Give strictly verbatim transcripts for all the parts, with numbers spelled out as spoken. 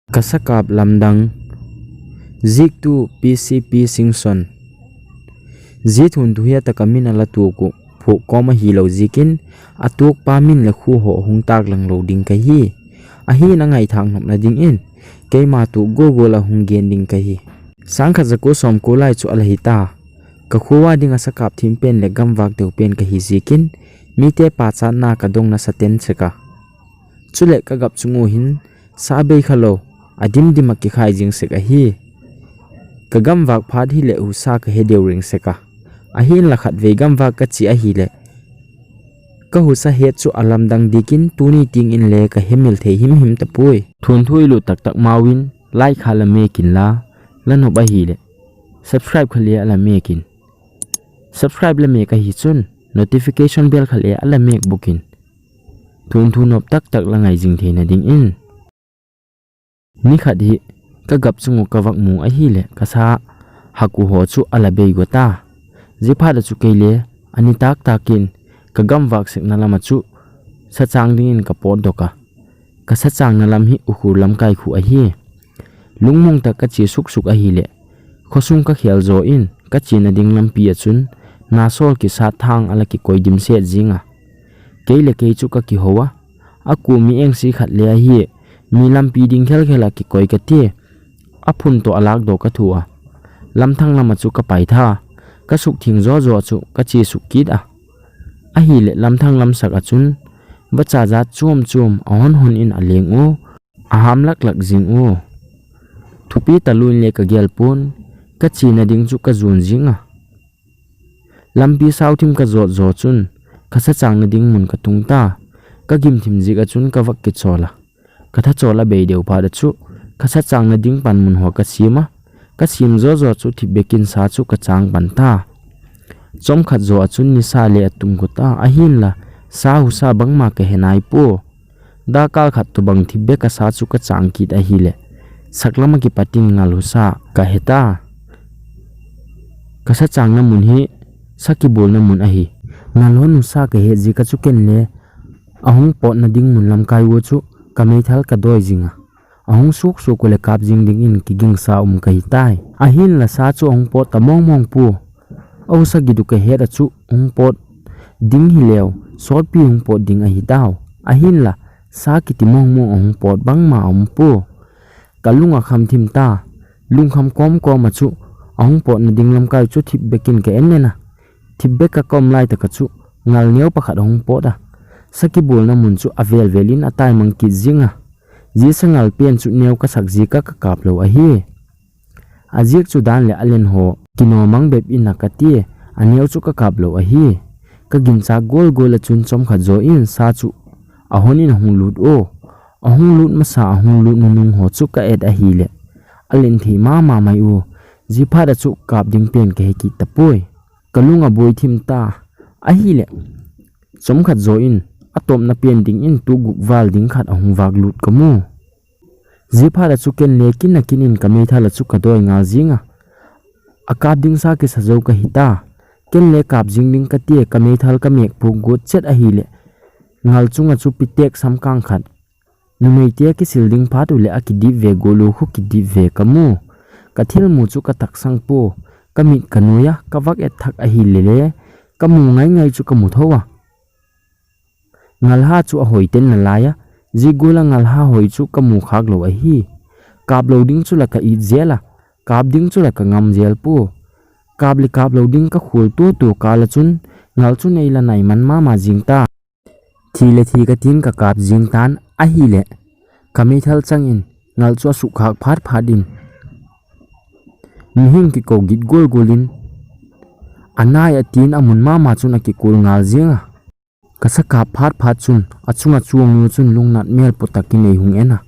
Ka sakap lamdang. Ziektu P C P Singson. Zia thunthu hi ataka min ala tuok u, phuh kom ahilou ziakin, atuokpa min le kho ho hung taklang lou ding kahi. Ahin angaithang nopna dingin, keima tuok gogol a hung gen ding kahi. Sangkhat jako somko lai chu ala hita. Ka kho a ding a sakap thim pen le gamvak deu pen kahi ziakin, mite pachatna ka dong nasa ten sek a. Chule ka gap chung u hin, sa bei khalou, adim dim a kikhai jing sek ahi. Ka gamvak phat hile husa ka he deu ring sek a. Ahinla khatvei gamvak ka chi ahile, ka husa het chu alamdang dikin tuni tieng in le ka hemil thei himhim tapoi. Thunthu i lut taktak ma un, like kha la mek in la, la nop ahile, subscribe kha le ala mek in. Subscribe la mek ahi chun, notification bell kha le ala mek bok in. Thunthu nop taktak la ngai jing theina dingin. Nikhat hi ka gap chung u ka vak mu ahile ka sa hak u ho chu ala bei go ta. Zia phat a chu kei le ani taktak in ka gamvak sekna lam a chu sa chang dingin ka potdoh a. Ka sa changna lam hi Ukhrul lamkai khu ahi. Lungmong tak ka chia suksuk ahile, khosung ka khel jo in ka chiana ding lampi a chun nasol kisat thang ala kikoi dimset jing a. Kei le kei chu ka kihou a, a ku mi engse khat le ahi, mi lampi ding khelkhel a kikoi ka ti. A phun toh a lak doh ka thu a. Lamthang lam a chu ka pai tha, ka suk thing jo jo a chu ka chia suk kit a. Ahile lamthang lam sak a chun, vacha jat chuam chuam a hon hon in a leng u, a ham lak lak jing u. Thupi talou in le ka gel pon, ka chiana ding chu ka jun jing a. Lampi sau thim ka jot jo chun, ka sa changna ding mun ka tung ta, ka gim thim jik a chun ka vak kichol a. Ka tha chol a bei deu phat a chu, ka sa changna ding pan mun ho ka siam a, ka siam jo jo chu thipbek in sa chu ka chang pan ta. Chomkhat jo a chun nisa le a tum go ta, ahinla, sa husa bangma ka he nai poi. Dakal khat tobang thipbek a sa chu ka chang kit ahile, saklam a kipat in ngal husa ka he ta. Ka sa changna mun hi sa kibolna mun ahi. Ngal hon husa ka he jik a chu ken le, a hung potna ding mun lamkai u chu ka meithal ka doi jing a. A hung suksuk u le kap jing dingin kigingsa um ka hi tai. Ahinla sa chu a hung pot ta mong mong poi. A husa git u ka het a chu hung pot ding hileu, sotpi hung pot ding ahi tau. Ahinla, sa kiti mong mong a hung pot bangma a um poi. Ka lung a kham thim ta, lungkham kom kom a chu a hung potna ding lamkai chu thipbek in ka en en a. Thipbek a ka um lai tak a chu ngal neo pakhat a hung pot a. Sa kibolna mun chu a vel vel in a taimang kit jing a. Zia sa ngal pen chu neo ka sak jik a ka kap lou ahi. A ziak chu dan le a len ho kino mang bep in a ka ti, a neo chu ka kap lou ahi. Ka ginchak gol gol a chun chomkhat jo in sa chu a hon in a hung lut u. A hung lut masa a hung lut nunung ho chu ka et ahile, a len thei mama mai u. Zia phat a chu kap ding pen ka he kit tapoi. Ka lung a boi thim ta ahile, chomkhat jo in a topna pen dingin tu guk val ding khat a hung vak lut ka mu. Zia phat a chu ken le kin a kin in ka meithal a chu ka doi ngal jing a. A kap ding sa kisa jo ka hi ta. Ken le kap jing ding ka ti a ka meithal ka mek puk gut chet ahile, ngal chung a chu pitek sam kang khat, numei te a kisil ding phat u le a kidip ve gol u khu kidip ve ka mu. Ka thil mu chu ka taksang poi, ka mit ka nui a, ka vak et thak ahile le, ka mu ngai ngai chu ka mu tho a. Ngalha chu a hoi ten na lai a, zia gol a ngalha hoi chu ka mu khak lou ahi. Kap lou ding chu la ka it jel a, kap ding chu la ka ngam jel poi. Kap le kap lou ding ka khul tu tu kal a chun, ngal chu nei la nai man mama jing ta. Thi le thi ka tin ka kap jing tan ahile, ka meithal chang in ngal chu a suk khak phat phat in, mihing kiko git gol gol in, a nai a tin a mun mama chun a kikul ngal jing a. Ka sa kap phat phat chun, a chung a chuang u chun lungnat mel po tak in ei hung en a.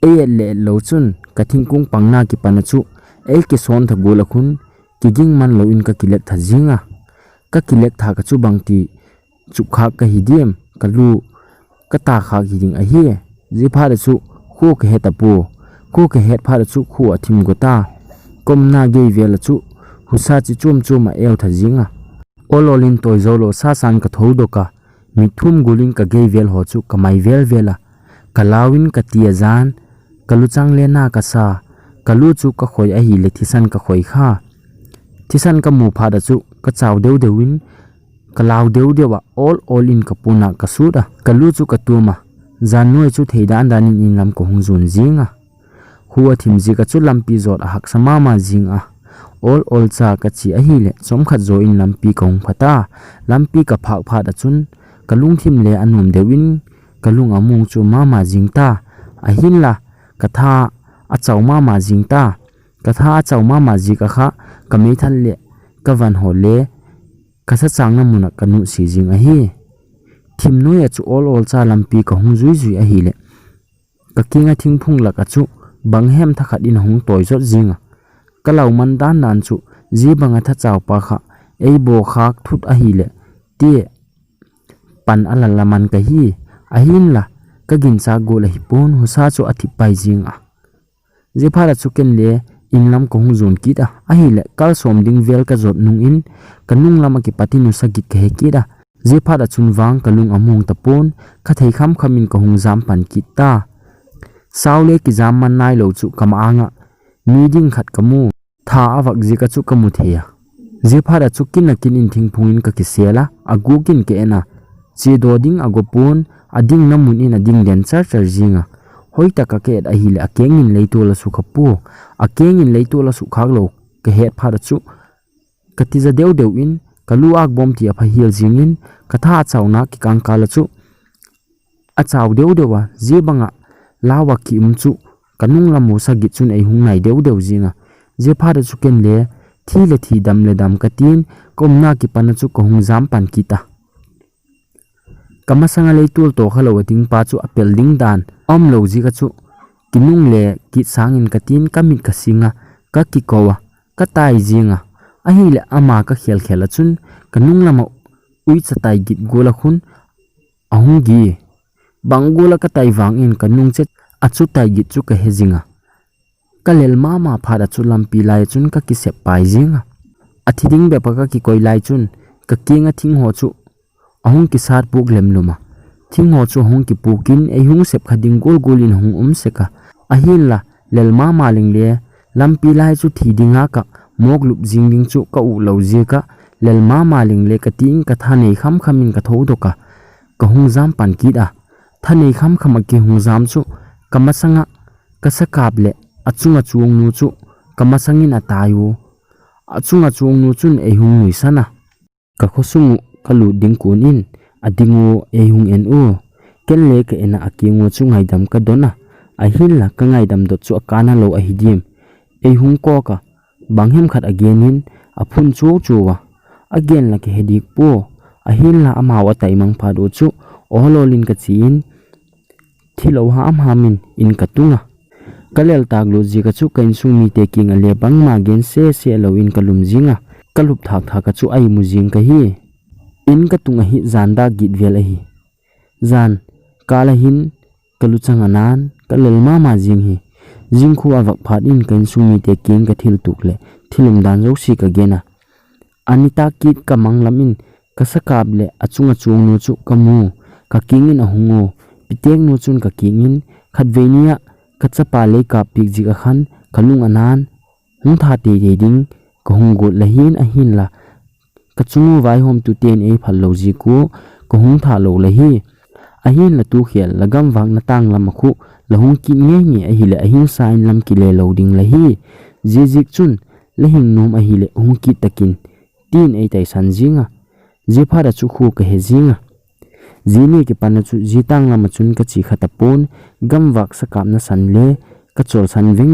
Ei et le et lou chun, ka thingkung pangna kipan a chu, ei kison tha gol a khun, kiging man lou in ka kilek tha jing a. Ka kilek tha ka chu bang ti, chuk khak ka hi diam, ka lu, ka ta khak hi ding ahi. Zia phat a chu, khu ka het a poi. Khu ka het phat a chu, khu a thim go ta. Ka umna gei vel a chu, husa chi chuam chuam a eu tha jing a. Ol ol in toi zo lou sa san ka tho doh a, mit thum gul in ka gei vel ho chu ka mai vel vel a, ka lau in ka ti a jan, Ka luchang le na ka sa, ka lu chu ka khoi ahile thisan ka khoi kha. Thisan ka mu phat a chu ka chau deu deu in, ka lau deu deu a ol ol in ka pon a ka sut a. Ka lu chu ka tum a, jan noi chu thei dan dan in in lam ka hung jon jing a. Khu a thim jik a chu lampi jot a haksa mama jing a. Ol ol cha ka chi ahile, chomkhat jo in lampi ka hung phat a. Lampi ka phak phat a chun, ka lungthim le a nuam deu in, ka lung a mong chu mama jing ta. Ahinla, ka tha a chau mama jing ta. Ka tha a chau mama jik a kha, ka meithal le ka van ho le ka sa chang na mun a ka nusi jing ahi. Thim noi a chu ol ol cha lampi ka hung jui jui ahile, ka keng a thingphung lak a chu bang hem thakhat in a hung toi jot jing a. Ka lau man dan dan chu ji bang a tha chau pa kha ei bo khak thut ahile, ti pan a la la man ka hi. Ahinla, ka ginchak gol ahi pon, husa chu a thip pai jing a. Jeh phat a chu ken le in lam ka hung jon kit a. Ahile, kal som ding vel ka jot nung in, ka nung lam a kipat in husa git ka he kit a. Jeh phat a chun vang ka lung a mong ta pon, ka thei kham kham in ka hung jam pan kit ta. Sau le kijam man nai lo chu ka ma anga mi ding khat ka mu. Tha a vak jik a chu ka mu thei a. Jeh phat a chu kin a kin in thingphung in ka kisel a, a guk in ka en a. Che do ding a go pon, a ding na mun in a ding den char char jing a. Hoi tak a ka et ahile a keng in leitol a su kha pu. A keng in leitol a su khak lo ka het phat a chu, ka tija deu deu in, ka lu ak bom ti a pha hial jing in, ka tha a chau na kikang kal a chu, a chau deu deu a, ji bang a lau a ki um chu, ka nung lam husa git chun ei hung nai deu deu jing a. Jeh phat a chu ken le, thi le thi dam le dam ka tin, ka um na kipan a chu ka hung jam pan kit a. Ka masang a leitol to kha lo a ding pa chu a pel ding dan a um lo jik a chu, ki nung le kit sang in ka tin, ka mit ka sing a, ka kiko a, ka tai jing a. Ahile ama ka khel khel a chun, ka nung lam a uicha tai git gol a khun a hung gi. Bang gol a ka tai vang in ka nung chet a chu tai git chu ka he jing a. Ka lel mama phat a chu lampi lai a chun ka kisep pai jing a. A thi ding bep a ka kikoi lai chun, ka keng a thing ho chu a hung kisat puk lem lum a. Thing ho chu a hung kipuk in, ei hung sep kha ding gol gol in a hung um sek a. Ahinla, lel mama leng le, lampi lai chu thi ding a ka mok lup jing ding chu ka u lo jik a, lel mama leng le ka tin, ka tha nei kham kham in ka tho dok a, ka hung jam pan kit a. Tha nei kham kham a ki hung jam chu, ka masang a, ka sakap le, a chung a chuang nu chu, ka masang in a tai u. A chung a chuang nu chun ei hung nuisan a. Ka khosung u ka lut ding kun in, a ding u ei hung en u. Ken le ka en a, a keng u chu ngaidam ka don a. Ahinla ka ngaidam dot chu a kana lo ahi dim. Ei hung kok a, bang hem khat a gen in, a phun chu chu a. A gen la ka he dik pu. Ahinla amau a tai mang phat u chu, ol ol in ka chi in, thi lo ham ham in, in ka tung a. Ka lel tak lut jik a chu ka insung mite keng a le bangma gen se se lo in ka lum jing a. Ka lup thak thak a chu a imu jing ka hi. In ka tung a hi jan dak git vel ahi. Jan, kal a hin, ka luchang a nan, ka lel mama jing hi. Jing khu a vak phat in ka insung mite keng ka thil tuk le, thil um dan jouse ka gen a. A nitak kit ka mang lam in, ka sakap le a chung a chuang nu chu ka mu, ka keng in a hung u, pitek nu chun ka keng in, khatvei ni a ka chapa lei kap pik jik a khan, ka lung a nan, hung tha tei tei ding, ka hung got la hin ahinla, ka chung u vaihom tu ten ei phal lo jik u, ka hung tha lo la hi. Ahinla tu khel la gam vak na tang lam a khu, la hung kit ngei ngei ahile a hing sa in lam kile lo ding la hi. Jeh jik chun, la hing nom ahile hung kit takin, tin ei taisan jing a. Jeh phat a chu khu ka he jing a. Jeh ni kipan a chu jeh tang lam a chun ka chi kha ta pon, gam vak sakap na san le, ka chol san veng